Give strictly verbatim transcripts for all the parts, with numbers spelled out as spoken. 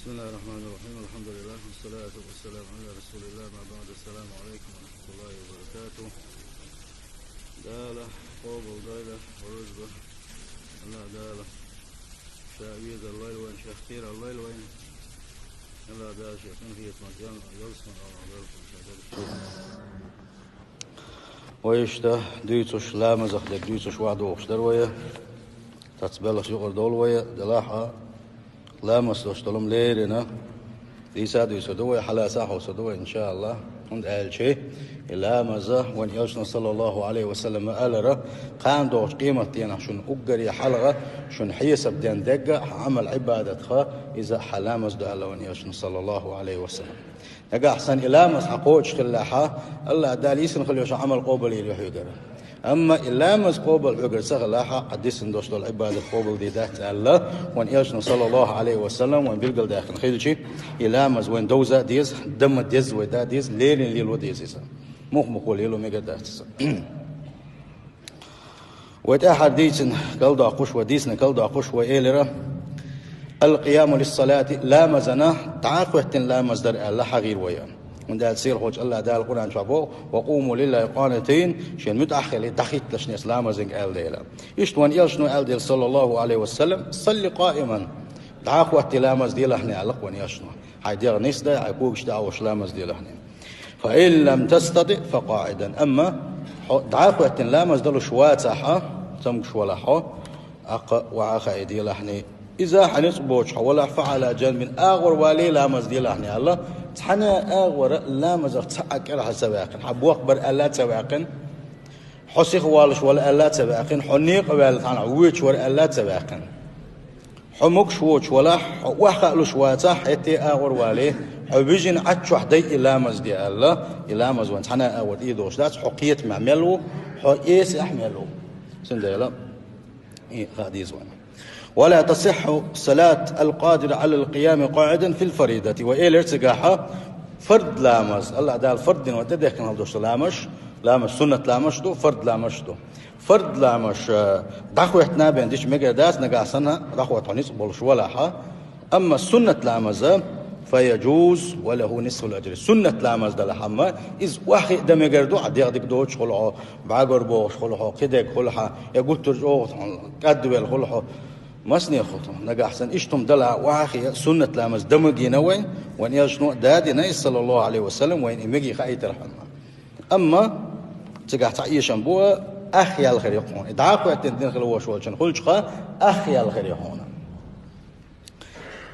بسم الله الرحمن الرحيم. الحمد لله والصلاة والسلام على رسول الله. ما بعد. السلام عليكم ورحمة الله وبركاته. Дала къобалдойла, рузба. Аллах Дала Ша везар лойла вайна, Ша кхерар лойла вайна. Аллах Дала Ша къинхетаман, ялсман Аллах Дала ша дерг. Вай иштта дуьйцуш, ламазах дерг дуьйцуш ваха догӀуш дара вай. Цхьацца белхаш юкъара довла вай, делахь а ламаз долуш долу-м леррина дийца а дуьйцур ду вай, хьалаца а хьовсур ду вай, иншааллах. ХӀунда аьлча и ламаз вайн Элчано, саллаллаху Ӏалайхи ва саллам, аьллера, кхана догӀучу къематденахь шуна уггаре хьалха, шуна хьесап ден дегга хьан Ӏамал-Ӏибадатах иза хьан ламаз ду аьлла вайн Элчано, саллаллаху Ӏалайхи ва саллам. Нагахь санна и ламаз хьан кхочуш хиллехь, Аллах Дала йисина хила йолу Ӏамал къобалйийр ю хьоьгара. Амма и ламаз къобал хьоьгара ца хилахь, хьан дисина долуш долу Ӏибадат къобалдийр дац аьлла, вайн Элчано, саллаллаху Ӏалайхи ва саллам, вайн билгалдаьккхина хилча, и ламаз вайн довза а деза, дан ма дезза вай дан а деза, леррина лело а деза иза. Муха-муха лело мегар дац иза. Вай тӀаьххьара дийцина калдоккхуш вай, дийцина калдоккхуш вай элира: «Ал-къияму лиссалати», ламазана дӀа а хӀоьттина ламаз дара аьлла хьахийра вай. ХӀунда аьлча сийлахьчу Аллах Дала Къуръан чохь боху: «Ва къуму лиллахи къанитин», шен муьтӀахь а хилий, дӀахӀитталаш неса ламазанга аьлла дела. Иштта вайн Элчано аьлла дела, саллаллаху Ӏалайхи ва саллам: «Салли къаиман», дӀа а хӀоттий ламаз делахьне аьлла вайн Элчано. Хьайн дегӀ нисдай, хьайн когаш тӀе а вуш ламаз делахьне. «Фа ин лам тастати, фа къаӀидан». Амма хьо дӀа а хӀоьттина ламаз далуш вацахь, цамгуш валахь хьо, аккха ваха а хаий делахьний. Иза хьан ницкъ боцуш хьо валахь, «фа Ӏала жанбин», агӀор валий ламаз делахьний аьлла, цхьана а агӀора ламазах цхьа а кӀелхьара ца ваьккхина, хьан бохбар аьлла а ца ваьккхина, хьо сиха волуш вала аьлла а ца ваьккхина, хьо некъа ваьлла цхьана хьо воьдуш вара аьлла а ца ваьккхина. Хьо могуш воцуш валахь, хьо охьахаалуш вацахь, хӀетте а агӀор валий, хьо вижина Ӏад чохь дай и ламаз де аьлла, и ламаз вайн цхьана а агӀор тӀедогӀуш дац, хьо кхетамехь мел ву, хьо эсехь мел ву. Цундела и хаа деза вайна. «Ва ла тасиххьу салат ал-къадир Ӏалал къиями къаӀидан фил фаридати». Вай элира цигахь, фард ламаз, Аллах Дала фард дина вайн тӀедехкина хьал долуш ламаз, ламаз суннат ламаз ду, фард ламаз ду. Фард ламаз, э, дӀахӀоьттина бен дича мегар дац, нагахь санна дӀахӀотта хьо ницкъ болуш валахь. Амма суннат ламаз, «фа яджуз ва лаху нисфул аджри». Суннат ламаз далахь амма, иза охьахиъ дан мегар ду, хьан дегӀ дика доцуш хуьлу хьо, бӀагор бохуш хуьлу хьо, кхидерг хуьлу хьан, я гуттар а чӀогӀа хьуна кӀадвелла хуьлу хьо. Масане хуьлу хьо. Нагахь санна иштта хӀума далахь, охьахиъ суннат ламаз дан магийна вайн, вайн Элчано а дадина, саллаллаху Ӏалайхи ва саллам, вайна и мегий хаийтархьама. Амма цигахь цхьа эшам бу, ах ял хир ю хьуна. И дӀа а хӀоьттина дина хила вош волчун хуьлучуха, ах ял хир ю хьуна.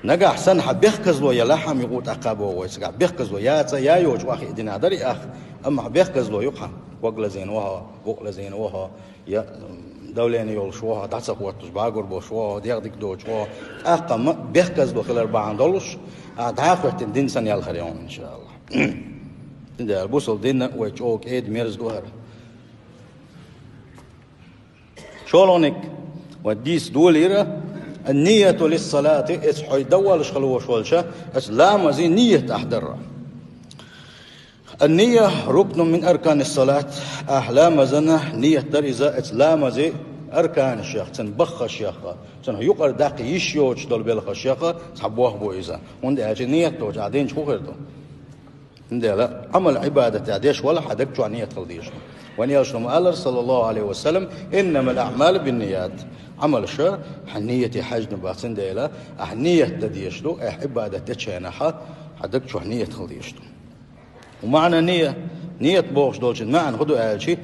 Нагахь санна хьан бехказло ялахь, хьан юкъу тӀаккха боху вай цигахь. Бехказло яца, я йоцуш охьахиъ дина дара и ах, амма хьан бехказло ю хьан. Ког лазийна ву хьо, букъ лазийна ву хьо, я давление йолуш ву хьо, дӀа ца хӀоттуш, бӀагор болуш ву хьо, дегӀ дика доцуш ву хьо. ТӀаккха ма бехказло хилар бахьана долуш, а дӀа а хӀоьттина дина санна ял хир ю хьуна, иншааллах. Цундела бусалба дин вай чӀогӀа кӀеда мерза ду хӀара. ШолгӀаниг вай дийца долийра: «Ан-нияту лиссалати», эца хьо дан волуш хила вош волча, эца ламазан ният ахь дарра. «Ан-ния рукнун мин арканис салат», ахь ламазан ният дар иза эца ламазан арканашех, цуьнан баххашех, цуьнан юкъара даккха йиш йоцуш долу белхашех цхьа бохбо иза. ХӀунда аьлча ният доцуш ахь динчу хӀун хир ду? Цундела Ӏамал-Ӏибадат деш вала хьан даг чохь ният хила дезаш ду. Вайн Элчано ма-аллара, саллаллаху Ӏалайхи ва саллам: «Иннамал аӀмалу бинният». Ӏамалш хьан нияте хьаьжна бац, цундела ахь ният дан дезаш ду, ахь Ӏибадат дечу хенахь хьан даг чохь ният хила дезаш ду. Ва маӀна ния, ният бохуш долчун маьӀна хӀун ду аьлча,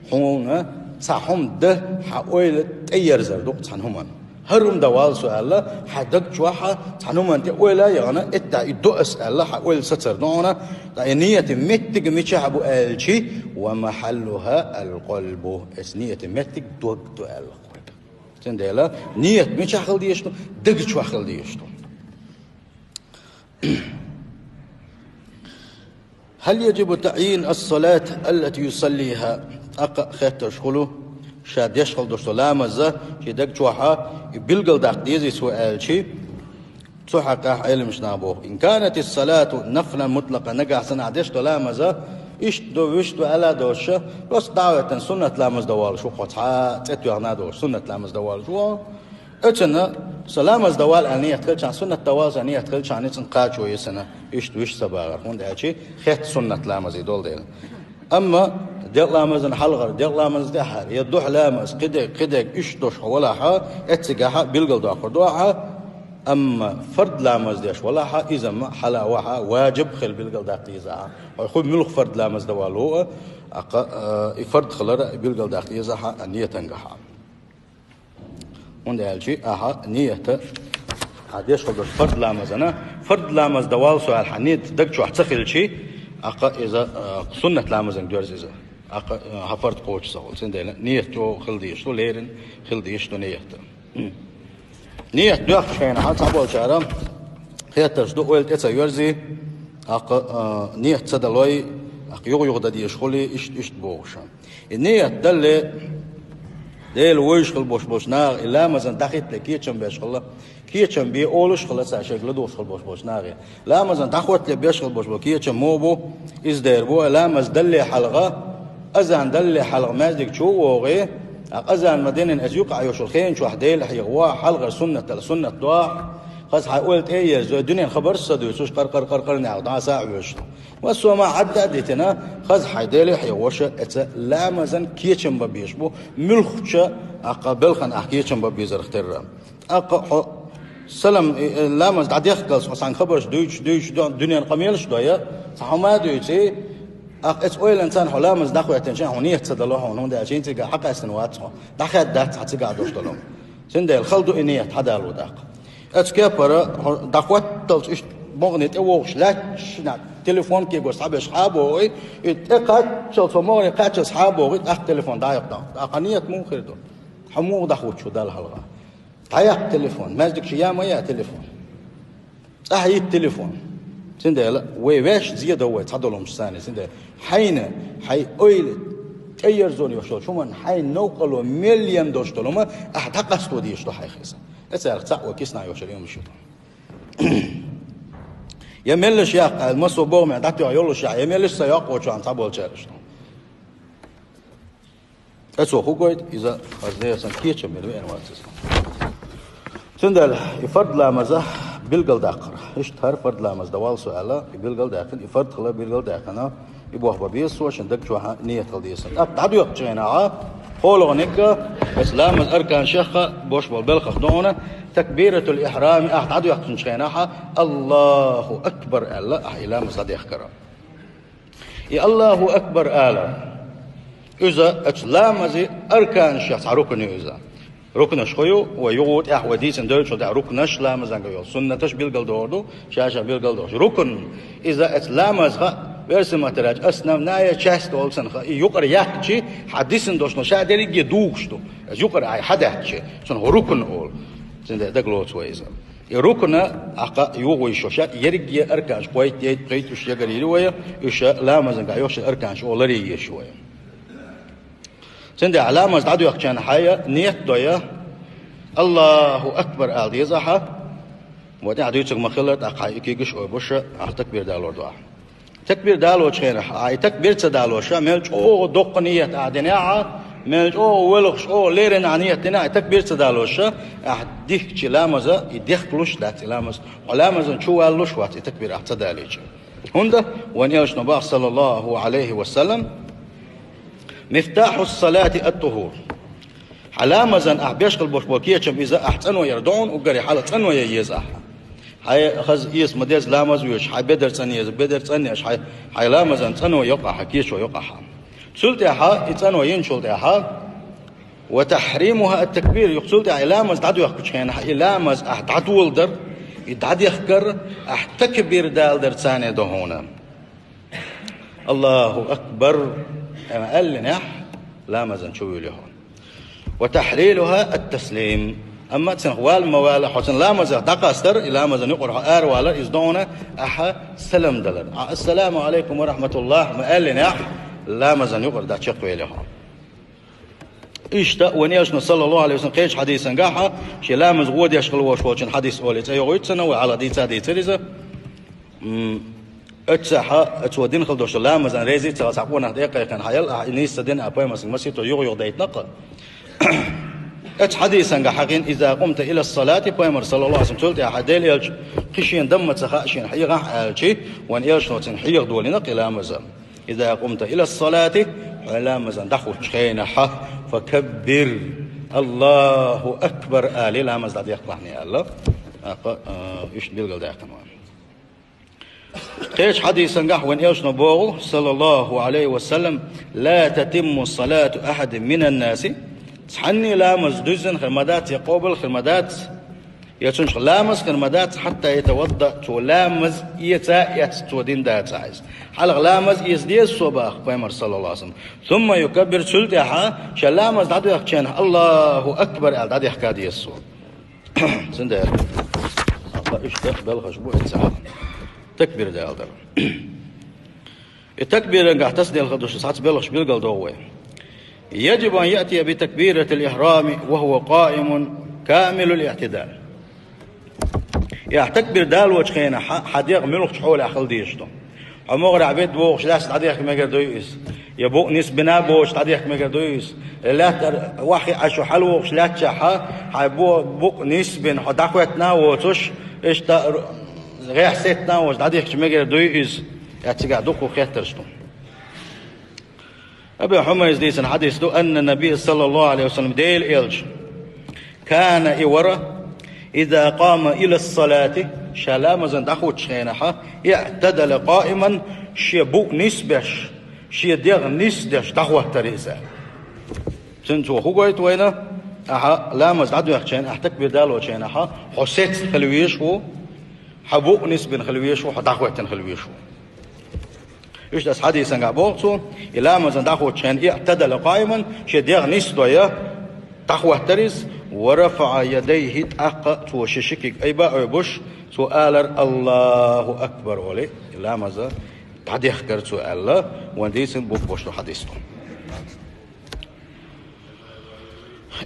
хьуна цхьа хӀума дан хьан ойла тӀеерзар ду цхьана хӀуманна. ХӀара хӀума дан вала со аьлла, хьан даг чохь цхьана хӀуманна тӀе ойла а яхана, этта и до ас аьлла, хьан ойла сацар ду хьуна, ткъа и ниятан меттиг мичахь бу аьлча, «ва махьаллуха ал-къалбу», эца ниятан меттиг дог ду аьлла. Цундела ният мичахь хила дезаш ду, даг чохь хила дезаш ду. «Хьал яджибу таӀйин ас-салат аллати юсаллиха?» ТӀаккха хеттарш хуьлу, ша деш хила долуш долу ламаза шен даг чохь и билгалдаккха дезий цо аьлча, цу хьакъехь Ӏеламнаха боху: «Ин канатис салату нафлан мутлакъан», нагахь санна ахь деш долу ламаза иштта ду, вуьшта ду аьлла а доцуш, просто дӀа а хӀоьттина суннат ламаз дан волуш ву хьо, цхьа цӀе тоьхна а доцуш, суннат ламаз дан волуш ву хьо. Оцана, со ламаз дан вала аьнна ният хилча, суннат дан вала со ният хилча, ницкъан кхачо йисана, иштта виш ца багӀар. ХӀунда аьлча хетта суннат ламазе долу дела. Амма делкъа ламазан хьалхара, делкъа ламазан тӀаьхьара, я духьа ламаз, кхидерг, кхидерг, иштта долуш хьо валахь, эццигахь билгалдоккхур ду ахьа, амма фард ламаз деш валахь, иза ма хьала вахь, важиб хила билгалдаккха деза ахьа. Хьо хӀу муьлха фард ламаз дан вала ву а, аккха, а, и фард хилар билгалдаккха деза ахьа, а, ниятангахь. ХӀунда аьлча ахьа ният, хьан деш хила долуш фард ламазана, фард ламаз дан вала со аьлла хьан ният даг чохь ца хилча, аккха иза, а, суннат ламазан доьрза иза. Аккха, а, хьан фард кхочуш ца хуьлу. Цундела ният чӀогӀа хила дезаш ду, леррина хила дезаш ду ният. Ният доьхучу хенахь цхьаболчара хеттарш ду, ойла тӀе ца йоьрзи, аккха, а, ният ца далой, аккха юха-юха дан дезаш хуьлий, иштта, иштта бохуш. И ният далале, Дела вевзаш хила болуш болчу наха, и ламазан дӀахӀиттале кечам беш хила, кечам бе олуш хила цара шайга ладугӀуш хила болуш болчу нахе. Ламазан дӀахӀоттале беш хила болуш болу кечам муха бу, иза дер бу, ламаз далале хьалха, азан далале хьалха маьждиг чу а вогӀий, а азан ма динан аса юкъа Ӏаш йолу хенан чохь Дела хьехаво, хьалхара суннатал суннат дохь, хаза хьайн ойла тӀе а ерзой, дуьненан хабарш а ца дуьйцуш, къар-къар-къар-къар нехь дӀаса а хьоьжуш. Массо а ма хьадда а дитина, хаза хьайн Дела хьехавоша, эца ламазан кечам бан безаш бу, муьлххачу, аккха, белхан ахь кечам бан безарх терра. Аккха хьо салам, э, э, ламаз дӀадехкалц хьо цхьаьна хабарш дуьйцуш, дуьйцуш, ду-, дуьненан къамелаш а дой, цхьа хьо ма дуьйций, аккха эца ойланца хьо ламаз дӀахӀоьттинча, хьуна ният ца дало хьуна, хӀунда аьлча хӀинца цигахь хьакъаьстина вац хьо, дӀахаьдда дац хьан цигахь долуш долу. Цундела хала ду и ният хьадалу даккха. Оцу кепара хьо дӀахӀотталц иштта бохане тӀевогӀуш лаьтташ, телефон кегош схьабеш хьа а бохий, и тӀе кхаччалц, хьо могӀаре кхаччалц хьа а бохий, тӀаккха телефон дӀа а йоккху. Аккха ният муха хир ду? Хьо муха дӀахӀуттуш ву Далла хьалха? ДӀаяккха телефон, маьждиг чу я ма я телефон. ЦӀахь йитта телефон. Цундела вай ваьш зен до вай цхьадолу хӀумнаш санна. Цундела хьайна, хьайн ойла тӀеерзо йолуш йолчу хӀуманна хьайн новкъарло мел ен долуш долу хӀума ахь дӀакъасто дезаш ду хьайх иза. Эцарах цхьаъ вай киснахь йолчуьра хӀумнаш ю. Я меллаш яккха аьлла, массо а бохаме дӀатоьхна йолуш яхь, я меллаш ца йоккхучу хьан цхьаболчара иштта. Ткъа цо хӀу гойту, иза хаза дерг сан кечам бина веана вац иза. Цундела и фард ламаза билгалдаккхар. Иштта хӀара фард ламаз дан вала со аьлла, и билгалдаьккхина, и фард хила билгалдаьккхина, и бохба беза со, шен даг чохь ният хила деза. ТӀаккха дӀадоьккхучу хенахь, хьолагӀниг, эс ламаз арканашех бош болу белхах ду хьуна, такбиратул ихьрами ахь дӀадоьккхучу хенахь, Аллаху акбар аьлла, ахь и ламаз дӀадехкара. И Аллаху акбар ала. Иза оцу ламази арканашех цхьа рукн ю иза. Рукнаш хӀу ю, вай юха тӀехь вай дийцина девллачул тӀехь рукнаш ламазанга йолу суннаташ билгалдохур ду, ша-ша билгалдохуш. Рукн, иза оцу ламаза хаьа, версий маттара аьлча, основная часть олу цунах, и юкъара яьккхичи, хьан дисина долуш ша дерриге а дугӀуш ду. Иза юкъара хьан даьккхичи, цунах рукн олу. Цундела дагалоцу вай иза. И рукна, аккха, юха вуьйш йолуш, ерриге а арканаш кхойтта, пхийтта уьш ягар йийр ю вай, уьш ламазанга йолуш арканаш оларе езаш ю вай. Цундела ламаз дӀадоьккхучу хенахь хьайн ният дой, Аллаху акбар ала деза ахьа, вай тӀехь дуьйцург ма-хиллара, тӀаккха хьайн и кегаш ойбуш, ахь такбир далор ду ахьа. Такбир далочу хенахь, ахь и такбир ца далоша, мел чӀогӀа доккха ният ахь динехь, мел чӀогӀа воьлхуш, чӀогӀа леррина ахь ният динехь, и такбир ца далоша, ахь дихкачи ламаза и дехкалуш дац и ламаз. Хьо ламазан чу валлуш вац и такбир ахь ца далийча. ХӀунда вайн элчано боху, саллаллаху Ӏалайхи ва саллам: «Мифтахьус салати ат-тухур». Хьан ламазан ахь беш хила болуш болу кечам иза, ахь цӀано яр ду хьуна, уггаре хьала цӀано ян еза ахьа. Хьайн хаза эца ма-дезза ламаз а воьдуш, хьайн бедар цӀанъеза, бедар цӀанъеш, хьайн, хьайн ламазан цӀано йо ахьа, кечо йо ахьа. Цул тӀаьхьа, и цӀано йинчул тӀаьхьа, «ва тахьримуха ат-такбир», юха цул тӀаьхьа и ламаз дӀадоьхкучу хенахь, и ламаз ахь дӀадоладар, и дӀадехкар, ахь такбир даладар цӀане ду хьуна. Аллаху акбар! Ама аьллинехь, ламазан чу вуьйлу хьо. «Ва тахьлилуха ат-таслим». Амма цунах вала ма вала, хьо цунна ламазах дӀакъастар, и ламазан юкъара хьо аравалар, иза ду хьуна ахьа салам далар. Ахьа «Ассаламу Ӏалайкум ва рахьматуллахӀ» ма аьллинехь, ламазан юкъара дӀачекхвелу хьо. Иштта вайн элчано, саллаллаху Ӏалайхи ва саллам, кхечу хьадисангахь, шен ламаз гӀо деш хила волуш волчун хьадис олий цӀе йогӀуьйту цунна, вай хьалха дийца а дийцира иза. М, оццахьа, оцо дина хила долуш ламазан реза ца хила цхьа къонах тӀе а кхайкхина хьаелла, ахьа и нийса ца дина а пайхамарсанга масийттаза юха-юха дайтина-кх. Оцу хьадисангахь хьахийна: «Иза къумта ила ссалати», пайхамар, саллаллаху Ӏалайхи ва саллам, цул тӀаьхьа Делан элча, кхин шена дан ма ца хаьа, шена хьехахь аьлчи, вайн элчано цунна хьехадолийна и ламаз. «Иза къумта ила ссалати», хьо ламазан дӀахӀуттучу хенахь, «факаббир», «Аллаху акбар», али, ламаз дӀадехкалахь аьлла. ТӀаккха, а, иштта билгалдаьккхина вайн. Кхечу хьадисангахь вайн элчано боху, саллаллаху Ӏалайхи ва саллам: «Ла татимму салату ахьадин минан наси». Цхьанний ламаз дуьззина хир ма дац, я къобал хир ма дац, я цуьнчух ламаз хир ма дац, хьатта ятавадда, цо ламаз эца а эцна, цо дина дацахь иза. Хьалха ламаз эца деза цо, боху пайхамар, саллаллаху Ӏалайхи ва саллам. «Сумма юкаббир», цул тӀаьхьа шен ламаз дӀадоьхкучу хенахь, «Аллаху акбар», аьлла, дӀадехка деза цо. Цундела, амма иштта белхаш бу и цхьа такбир далар. И такбирангахь тасделха ду шу, цхьацца белхаш билгалдоху вай. «Яджибу ан яътия би такбиратил ихрами ва хӀува къаимун камилул иътидал». Ахь такбир далочу хенахь хьан дегӀ муьлхачу хьолехь хила дезаш ду? Хьо могӀарехь ведда вогӀуш лаьцна дӀадехка мегар дуй иза? Я букъ нисбина а боцуш дӀадехка мегар дуй иза? Я лаьттара охьахиъна шу хьалавогӀуш лаьттачохь, хьайн бу-, букъ нисбина хьо дӀахӀоьттина а воцуш, иштта гӀехь сеттина а воцуш дӀадихкича мегар дуй иза? Я цигахь дуккха хеттарш ду. Аби Хьумайс дийцина хьадис ду, анна набий, саллаллаху Ӏалайхи ва саллам, Делан элча, кана, и вара, иза къама ила ссалати, ша ламазан дӀахӀуттучу хенахь, иътадала къаиман, шен букъ нисбеш, шен дегӀ нисдеш дӀахӀоттара иза. Цуьнан цо хӀун гойту вайна? Ахьа ламаз дӀадоьхкучу хенахь, ахьа такбир далочу хенахь, хьо сецна хила везаш ву, хьан букъ нисбина хила везаш ву, хьо дӀахӀоьттина хила везаш ву. Иштта аса хьадисангахь боху цо, и ламазан дӀахӀуттучу хенахь, иътадала къаиман, шен дегӀ нисдой, дӀахӀоттара иза, ва рафаъа ядайхи, тӀаккха цо шен ши куьг айба а айбуш, цо алар: «Аллаху акбар», олий, и ламаз дӀадехкара цо аьлла, вайн дийцина бухбош ду хьадис ду.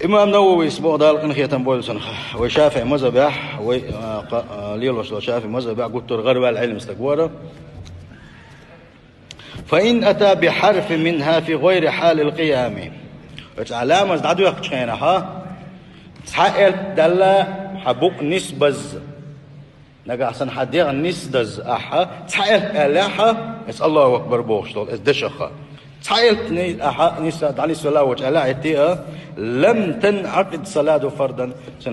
Имам Нававис боху, Дала къинхетам бойла цунах, вай ШафиӀи мазхабехь, вай, а, кха-, а, лелош долу ШафиӀи мазхабехь гуттар а гӀараваьлла Ӏилма стаг вара. «Фа ин ата би хьарфин минха фи гӀайри хьалил къиями». Оцу ахь ламаз дӀадоьхкучу хенахь, цхьа элп даьлла хьан букъ нисбазза, нагахь санна хьан дегӀ нисдазза ахьа, цхьа элп аьллехь, иза Аллаху акбар бохуш долу, иза дешахха. Цхьа элп ни-, ахьа, ниса-, дӀанисвелла а воцуш аьллехь, хӀетте а, лам танӀакъид салату фардан,